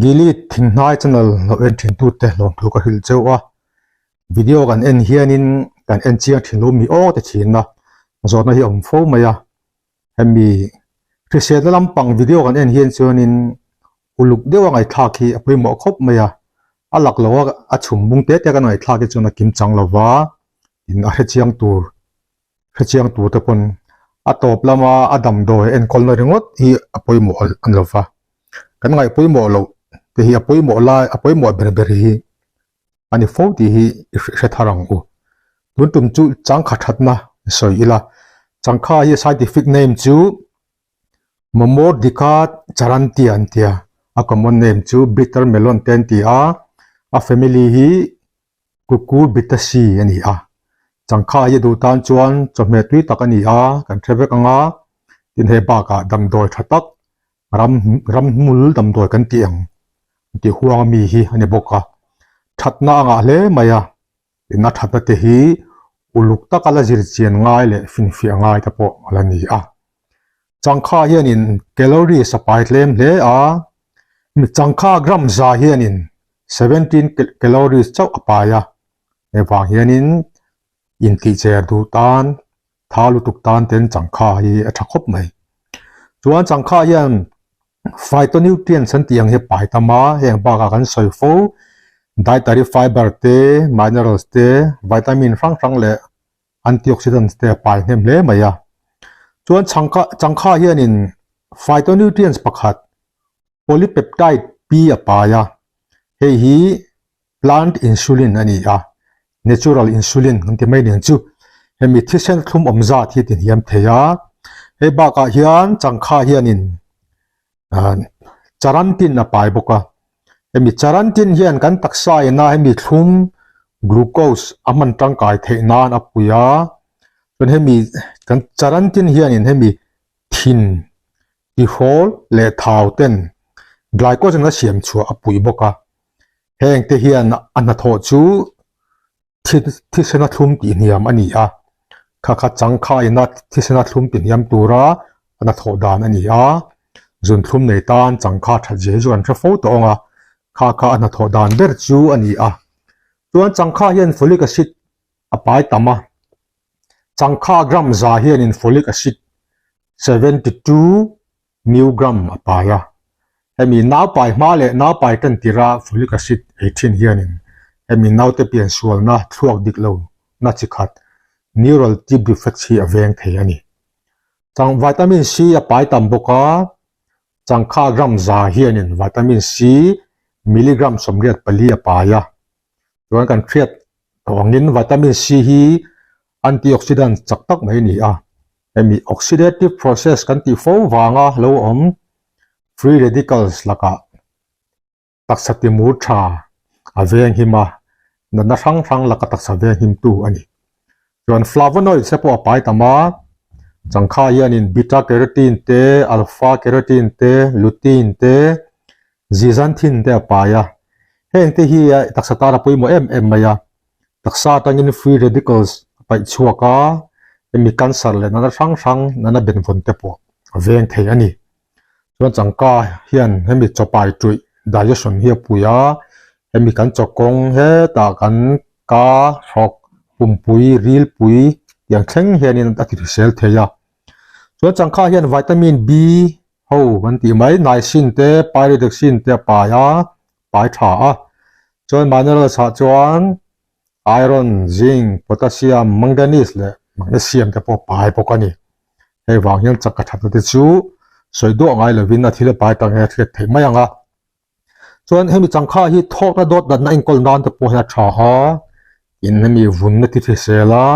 Gilead Thinghnai channel lo en thin tute hlawmthu ka hrilh cheu a, video kan en hianin kan en chiang thin lo mi aw ti thin a, zawhna hi a awm fo mai a, hemi hriselna lampang video kan en hian chuanin uluk deuh a ngaihthlak hi a pawimawh khawp mai a, a lak lo a a chhum bung te te kan ngaihthlak hi chuan a kim chang lo va, in a hrechiang tur hrechiang tur te pawn a tawp lama a damdawi enkawlna ringawt hi a pawimawh a ni lo va, kan ngaih pawimawh loh te hi a pawimawh lai a pawimawh ber ber hi a ni fo tih hi i hre thar ang u. Tun tum chu changkha thatna sawi ila, changkha hi scientific name chu Momordica charantia an ti a, a common name chu bitter melon te an ti a, a family hi Cucurbitaceae a ni a. Changkha hi a duh tan chuan chawhmeh tui tak a ni a, kan hre vek ang a, tin hei bakah damdawi tha tak ram ramhmul damdawi kan tih ang tih huang ami hi a ni bawk a, thatna a ngah hle mai a, tin a thatna te hi uluk taka la zir chian ngai leh finfiah ngai te pawh a la ni a. Changkha hianin calories a pai tlem hle a, changkha gram za hianin 17 calories chauh a pai a, hei vang hianin intihcher duh tan tha lutuk tan ten changkha hi a tha khawp mai. Chuan changkha hian phytonutrients an tih ang hi a pai tam a, heng bakah kan sawi fo dietary fiber te, minerals te, vitamin hrang hrang leh antioxidants te a pai hnem hle mai a. Chuan changkha changkha hianin phytonutrients pakhat polypeptide P a pai a, hei hi plant insulin a ni a, natural insulin kan ti mai nen chu hemi thisen thlum awm zat hi tinhiam thei a. Hei bakah hian changkha hianin charantin a pai bawk a, Hemi charantin hian kan taksa ina hemi thlum glucose a hman tangkai theih nan a pui a, chuan hemi kan charantin hianin hemi thin tihrawl leh thau ten glycogen a siam chhuah a pui bawk a, heng te hian a hnathawh chu Thisena thlum tih hniam a ni a, kha kha changkha ina thisena thlum tih hniam tura a hnathawh dan a ni a, zun thlum nei tan changkha that zia hi chu kan hre fo tawh ang a, kha kha a hnathawh dan ber chu a ni a. Chuan changkha hian folic acid a pai tam a, changkha gram za hianin folic acid 72 Newgram a pai a, hemi naupai hma leh naupai tan tira folic acid ei thin hianin hemi naute piansualna thluak dik lo na chi khat neural tube defects hi a veng thei a ni. Chang vitamin C a pai tam bawk a, changkha gram za hianin vitamin C milligram 84 a pai a, chuan kan hriat tawh angin vitamin C hi Antioxidant chak tak mai a ni a, hemi oxidative process kan tih fo vanga lo awm free radicals lakah taksa timur tha a veng him a, natna hrang hrang laka taksa veng himtu a ni. Chuan flavonoids te pawh a pai tam a, changkha hianin beta carotene te, alpha carotene te, lutein te, zeaxanthin te a pai a, heng te hi taksa tan a pawimawh em em mai a. Taksa atangin free radicals a paih chhuak a, hemi cancer leh natna hrang hrang natna benvawn te pawh a veng thei a ni. Chuan changka hian hemi chawpai tuih digestion hi a pui a, hemi kan chaw kawng hetah kan ka hrawk pumpui rilpui tiang thleng hianin a ti hrisel thei a. Chuan changkha hian vitamin B ho kan tih mai niacin te pyridoxine te a pai a, pai tha a. Chuan minerals ah chuan iron, zinc, potassium, manganese leh magnesium te pawh pai bawk a ni. Hei vang hian chakka thatna te chu sawi duah ngai lovin a thil a pai tak nge a hriat theih mai ang a. Chuan hemi changkha hi thawkna dawt natna enkawl nan te pawh hian a tha a, tin hemi vunna ti hrisel a,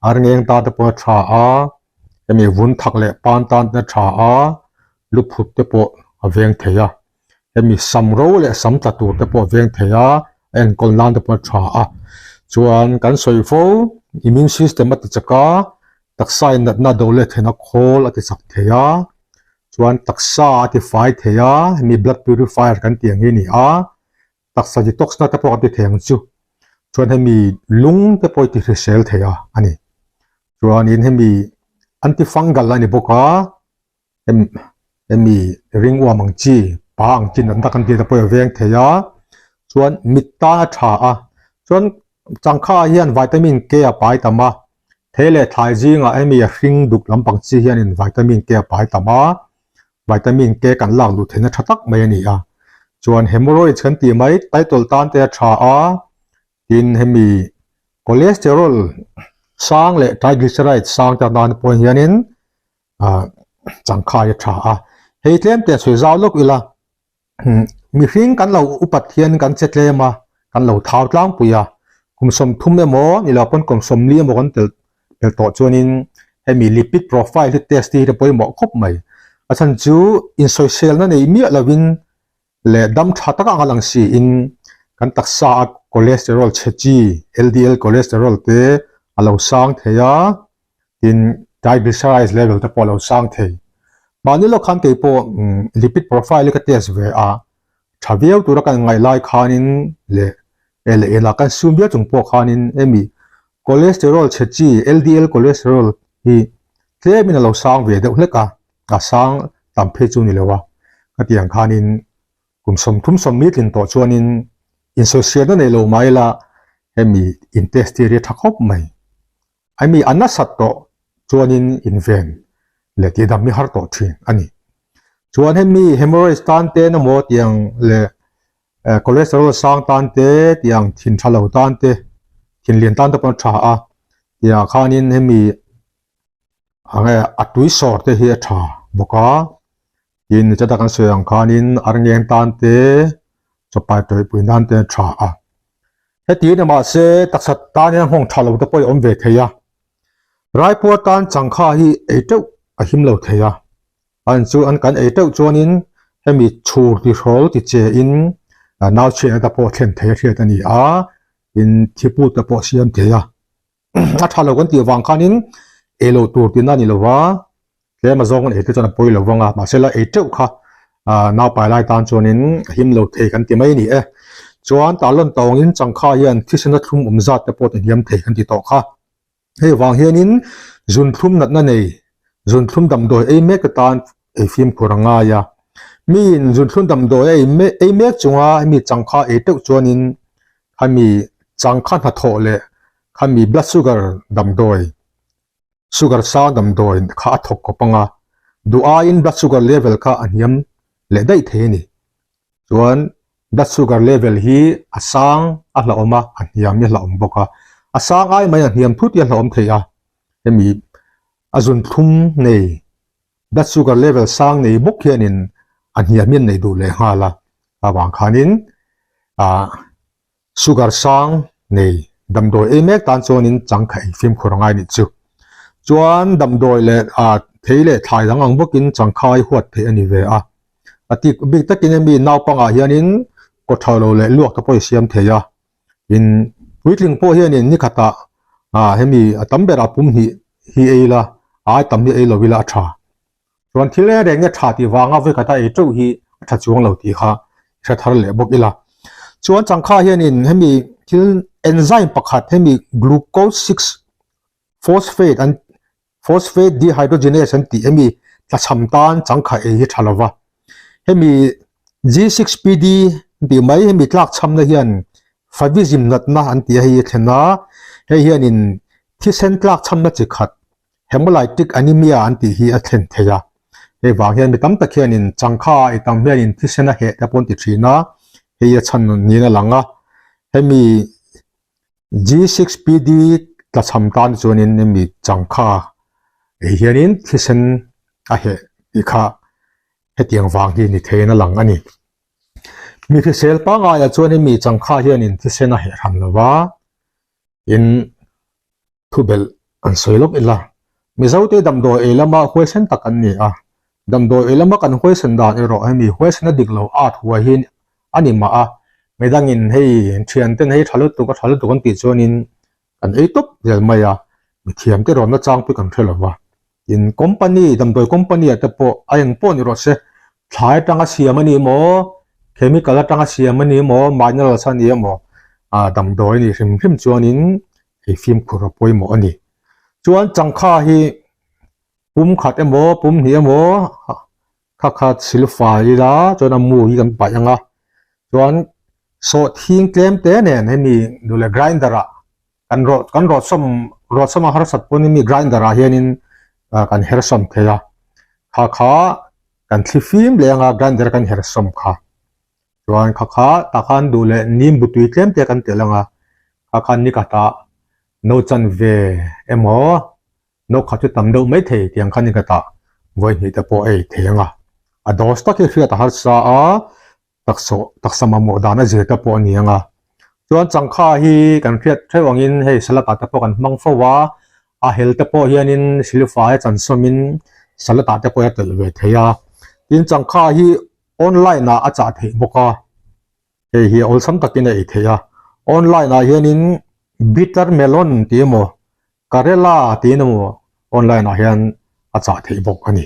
Arngeng tan te pawh a tha a, hemi vun thak leh pan tan te a tha a, luphut te pawh a veng thei a, hemi sam ro leh sam tla tur te pawh a veng thei a, a enkawl nan te pawh a tha a. Chuan kan sawi fo immune system a ti chak a, taksa in natna do leh theihna khawl a ti chak thei a, chuan taksa a ti fai thei a, hemi blood purifier kan tih ang hi a ni a. Taksa detox na te pawh kan ti thei ang chu. Chuan hemi lung te pawh i ti hrisel thei a a ni. Chuanin hemi antifungal a ni bawk a, hemi ring uam ang chi Pa ang chi natna kan tih te pawh a veng thei a, chuan mit tan a tha a, chuan changkha ah hian vitamin K a pai tam a, thei leh thlai zingah hemi a hring duk lampang chi hianin vitamin K a pai tam a, vitamin K kan lak luh theihna tha tak mai a ni a, chuan hemorrhoids kan tih mai title tan te a tha a, tin hemi cholesterol sang leh triglycerides sang te atan pawh hianin ah changkhai a tha a hei tlem te sawi zau lawk ila mihring kan lo upat hian kan che tlem a kan lo thau tlangpui a kum 30 emaw ni lo pawn kum 40 emaw kan tel tel tawh chuanin hemi lipid profile hi test hi pawimawh khawp mai a chhan chu insawiselna nei miah lovin leh dam tha tak anga lang siin kan taksa a cholesterol chhe chi LDL cholesterol te a lo sang thei a tin triglycerides level te pawh a lo sang thei. Mahni lawk khan kei pawh lipid profile hi ka test ve a, tha viau tura kan ngaih lai khanin leh eh leh enah kan sum viau chung pawh khanin hemi cholesterol chhe chi LDL cholesterol hi tlemin a lo sang ve deuh hlek a, a sang tam phei chu ni lo a, khatiang khanin kum 30 sawmli tlin tawh chuanin insawiselna nei lo mai la hemi in test tir hi a tha khawp mai. Hemi a nasat tawh chuanin inven leh tihdam hi har tawh thin a ni. Chuan hemi hemorrhoids tan te emaw tiang leh cholesterol sang tan te tiang thin tha lo tan te thin lian tan te pawh a tha a tiang khanin hemi a tui sawr te hi a tha bawk a tin chata kan sawi ang khanin arngeng tan te chawpai tawihpui nan te a tha a heti ni mahse taksa tan hian nghawng tha lo te pawh a awm ve thei a raipuar tan changkha hi ei teuh a him lo thei a an chu an kan ei teuh chuanin hemi chhur ti hrawl ti che in nau chhiatna te pawh thlen thei a hriat a ni a tin thiput te pawh siam thei a. a tha lo kan tih avang khanin ei lo tur tihna a ni lova tlem a zawng an ei te chuan a pawi lo vang a mahse la ei teuh kha ah naupai lai tan chuanin a him lo thei kan ti mai a ni e chuan tarlawn tawngin changkha hian thisen a thlum awm zat te pawh ti hniam thei kan ti tawh kha hei vang hianin zunthlum natna nei zunthlum damdawi ei mek atan ei fimkhur a ngai a miin zunthlum damdawi a ei mek chunga hemi changkha ei teuh chuanin khami changkha hnathawh leh khami blood sugar damdawi sugar sang damdawi kha a thawk khawp ang a duh aiin blood sugar level kha a hniam leh daih thei a ni chuan blood sugar level hi a sang a hlauhawm a a hniam hi a hlauhawm bawk a a sang ai mai a hniam thut hi a hlauhawm thei a hemi a zunthlum nei blood sugar level sang nei bawk hianin a hniam hi an nei duh leh nghal a avang khanin ah sugar sang nei damdawi ei mek tan chuanin changkha ei fimkhur a ngai nih chu. Chuan damdawi leh ah thei leh thlai dang ang bawkin changkha hi huat theih a ni ve a. A tik bik takin hemi naupangah hianin kaw tha lo leh luak te pawh i siam thei a. Tin puitling pawh hianin ni khatah ah hemi a tam berah pum hnih hi ei la ai tam hi ei lo ila a tha. Chuan thil reng reng nge tha tih vanga vawikhat a ei teuh hi a tha chuang lo tih kha i hre thar leh bawk ila. Chuan changkha hianin hemi thil enzyme pakhat hemi glucose 6 phosphate an phosphate dehydrogenase an tih hemi tlachham tan changkha ei hi tha lova. Hemi G6PD an tih mai hemi tlakchhamna hian favism natna an tih a hei a thlen a, hei hianin thisen tlakchhamna chi khat Hemolytic anemia an tih hi a thlen thei a, hei vang hian mi tam tak hianin changkha ei tam hianin thisen a heh te pawh an ti thin a, hei a chhan niin a lang a, hemi G6PD tlachham tan chuanin hemi changkha ei hianin thisen a heh tih kha hetiang vang hi ni theiin a lang a ni. Mi hrisel pangaiah chuan hemi changkha hianin thisen a heh hran lo va, tin Thubelh an sawi lawk ila, Mizote damdawi ei lama huaisen tak an ni a, damdawi ei lama kan huaisen dan erawh hemi huaisen a dik lo at huai hi a ni mah a, midangin hei thianten hei tha lutuk a tha lutuk an tih chuanin kan ei tawp zel mai a, mithiamte rawnna chang pawh kan hre lo va. Tin, company, damdawi company ah te pawh a eng pawh ni rawh se, thlai atanga siam a ni maw, chemical atanga siam a ni maw, minerals a ni emaw, ah damdawi a nih hrim hrim chuanin ei fimkhur a pawimawh a ni. Chuan changkha hi pum khat emaw, pum hnih emaw. Kha kha silfai ila chuan a mu hi kan paih ang a, chuan sawhthing tlem te nen hemi duh leh grinder ah kan rawh kan rawt sawm rawt sawm a harsat pawn hemi grinder ah hianin ah kan her sawm thei a, kha kha kan thli fim leh anga grinder kan her sawm kha. Chuan kha kha tah khan duh leh nimbu tui tlem te kan telh ang a, kha khan ni khatah no chanve emaw no khat chu tam deuh mai thei tiang khan ni khatah vawi hnih te pawh ei thei ang a. A dose tak hi hriat a harsa a, taksa taksa mamawh dan a zir te pawh a ni ang a. Chuan changkha hi kan hriat theuh angin hei salad ah te pawh kan hmang fo a, a hel te pawh hianin silfai a chansawmin salad ah te pawh a telh ve thei a. Tin changkha hi Online ah a chah theih bawk a, hei hi awlsam takin a ei theih a. Online ah hianin bitter melon tih emaw, karela tiin emaw online ah hian a chah theih bawk a ni.